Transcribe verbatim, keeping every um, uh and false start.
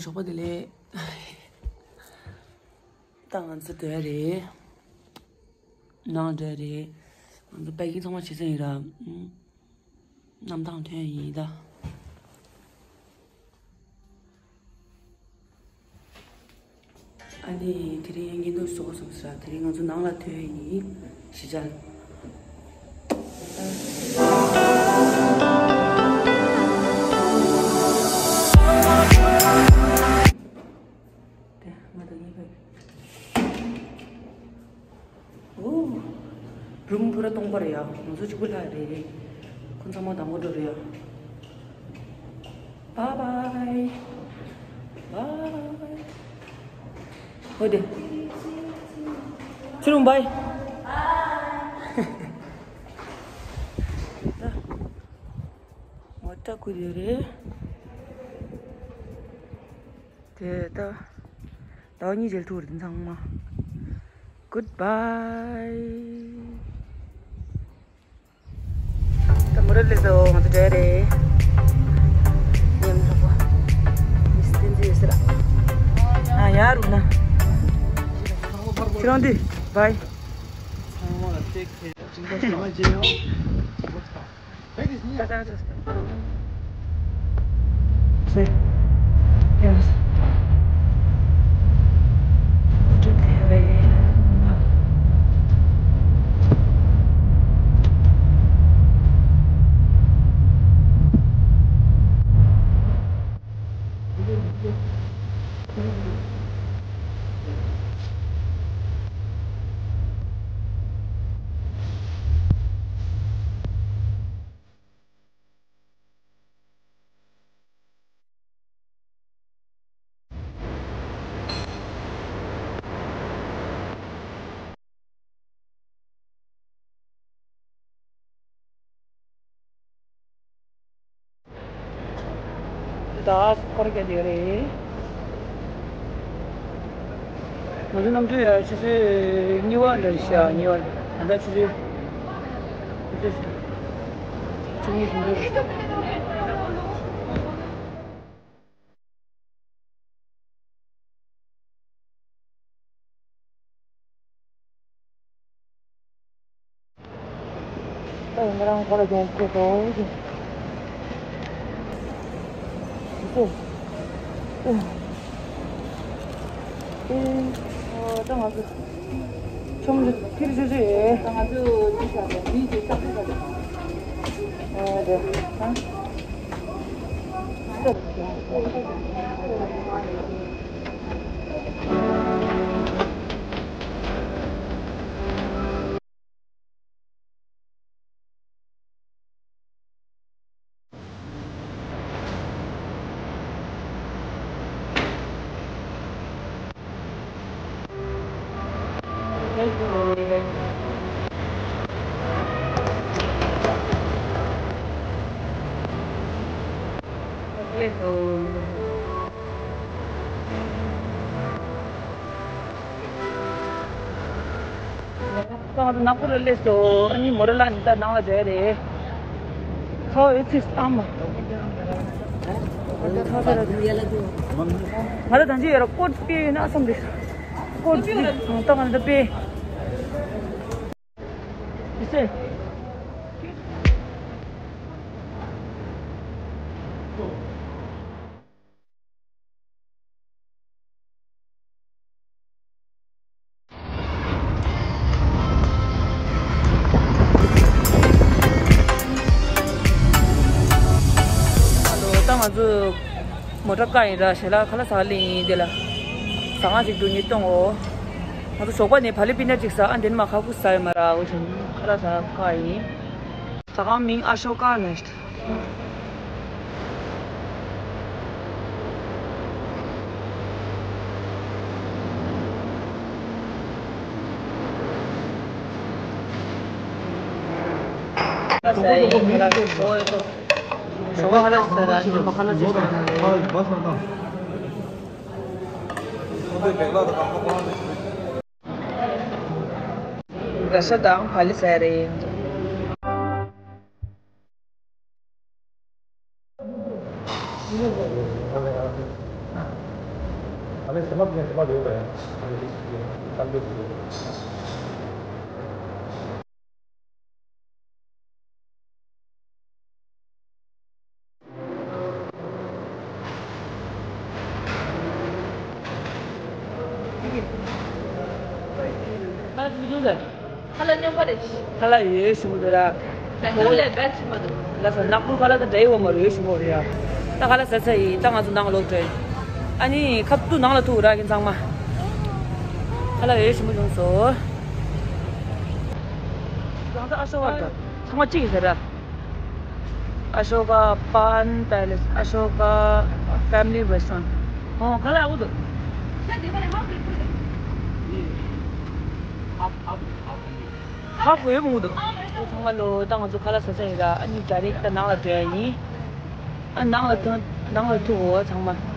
ཞོགས་པ་བདེ་ལེགས། ད་ང་ཚོ་འགྲོ་ཡ་རེད། ནང་འགྲོ་ཡ་རེད། ང་ཚོ་པེ་ཀིང་ཚང་མ་བྱས་ཚར་ཡིན་ར། ཨུམ། གནམ་ཐང་ཐོན་ཡིན་ད། ཨ་ནི་དེ་རིང་ཡང་ཉིན་ཐོ་བཟོ་དགོས་སོང་ཟེར། དེ་རིང་ང་ཚོ་ནང་ལ་ཐོན་ཡིན། གཞིས་ཆགས། དེ་ང་དང་གཉིས་ཕེབས། ཨོ། རུམ་ཕུ་ར་སྟོང་པ་རེད་ཡ། ང་ཚོ་གཅིག་པུ་ལྷག་རེད། ཁོ་ཚང་མ་དང་པོ་འགྲོ་རེད་ཡ། Bye bye. Bye. ཨོ་དེ། ཚེ་རིང་bye. ད། མོ་ཊ་ཁུ་དེ་རེད། དེ་ད། ཟླ་བ་གཉིས་རྗེས་ལ་ཐུག་རེད་ཚང་མ། Goodbye. ད་མོ་ར་ལེ་སོ་ང་ཚོ་འགྲོ་རེད། ཉམས་ཐག་པ། མི་སྟན་ཚེ་ཡོད་ཟེར། ཨ་ཡ་རུ་ན། ཁྱེད་རང་འདི། Bye. ཚང་མ་ལ་ཏེག་ཐེ་ཅིང་ཏོ་ཚང་མ་བརྗེད་ཡོང་། ད་སྐོར་རྒྱག་རྒྱུ་རེད། ང་ཚོ་གནམ་གྲུ་ཡ་ཆུ་ཚོད་གཉིས་པ་འདྲ་ཞིག་གཉིས་པ་ད་ལྟ་ཆུ་ཚོད་ཆུ་ཚོད་བཅུ་གཉིས་བཟུང་འདུག་ད་ཡིན་ན་རང་ཁོ་ལ་ཅན་སྐད་དོ་ཞེས། ཨེ། ཨེ། ཨོ་ད་ང་ཚོ། ཆུང་དུ་ཕིར་ཞུ་ཞུ་ཡེ། ད་ང་ཚོ་ཅི་བྱ་དགོས་མི་དེ་སྟབས་བདེ་བྱ་དགོས། ཨེ་རེད། ཧ། ད་ང་ཚོ་ནག་པོ་རུ་སླེབས་སོང་། ཨ་ནི་མོ་ར་ལ་ནི་ད་ནང་ལ་བསྡད་རེད། ཁ་བའི་ཚིག་ཨ་མ། ང་ད་དང་ཅི་ཡོད་ར་ཀོད་སྤེལ་ཡོད་ན་བསམ་རེད། ཀོད་སྤེལ་ད་ང་ད་སྤེལ། ཡིན་ཟེར། ད་ང་ཚོ་མོ་ཊ་བཀག་ཡིན་ར། ཞལ་ལག་ཁ་ལག་ཟ་ག་སླེབས་ཡིན། དེ་ལ་ཟ་ཁང་ཞིག་འདུག་ཉིས་སྟོང་འོ། ང་ཚོ་ཞོགས་པ་ནས་བ་ལི་པི་ན་ཅིག་ཟ། ཨ་འདན་མ་ཁ་ཁུ་ཟ་ཡོད་མ་ར། འོ་ཞིག་ཁ་ལག་ཟ་བཀག་ཡིན། ཟ་ཁང་མིང་ཨ་ཤོ་ཀ་ནེསྟ། ར་ཤ་དང་བ་ལི་ཟ་རེད། ཨ་ནི་སེམས་པ་ཕན་སེམས་པ་ཡོད་པ་ཡང་ཨ་ནི་རིགས་ཀྱི་གཏམ་རྒྱུད་ཀྱི། ཁ་ལག་སྙོམས་པ་རེད། ཁ་ལག་ཡོད་ཞུ་གི་འདུག་ར། ད་ཁ་ལག་ལས་བེད་མ་འདུག་ལ་ས་ནག་པོ་ཁ་ལག་དང་འདྲ་ཡི་འོ་མ་རེད་ཞུ་གི་རེད་ཡ། ད་ཁ་ལག་ཟ་ཚར་ཡིན། ད་ང་ཚོ་ནང་ལོག་འགྲོ་ཡིན། ཨ་ནི་ཁ་ཐུག་ནང་ལ་ཐུག་ར་གིན་ཚང་མ། ཁ་ལག་ཡོད་ཞུ་མོ་བྱུང་སོ། རང་ཚོ་ཨ་ཤོ་བར་དུ་ཚང་མ་གཅིག་ཡིན་ཟེར་ར། Ashoka Pan Palace, Ashoka Family Restaurant. ཨོ་ཁ་ལག་འུ་དུ། ཧ་གོ་ཡོད་མོ་འུ་དུ། ཚང་མ་ལོ་ད་ང་ཚོ་ཁ་ལག་ཟ་ས་ཡིན་ར། ཨ་ནི་ད་རེས་ད་ནང་ལ་འགྲོ་ཡ་ཡིན། ཨ་ནང་ལ་ཐོན་ནང་ལ་ཐུག་འོ་ཚང་མ།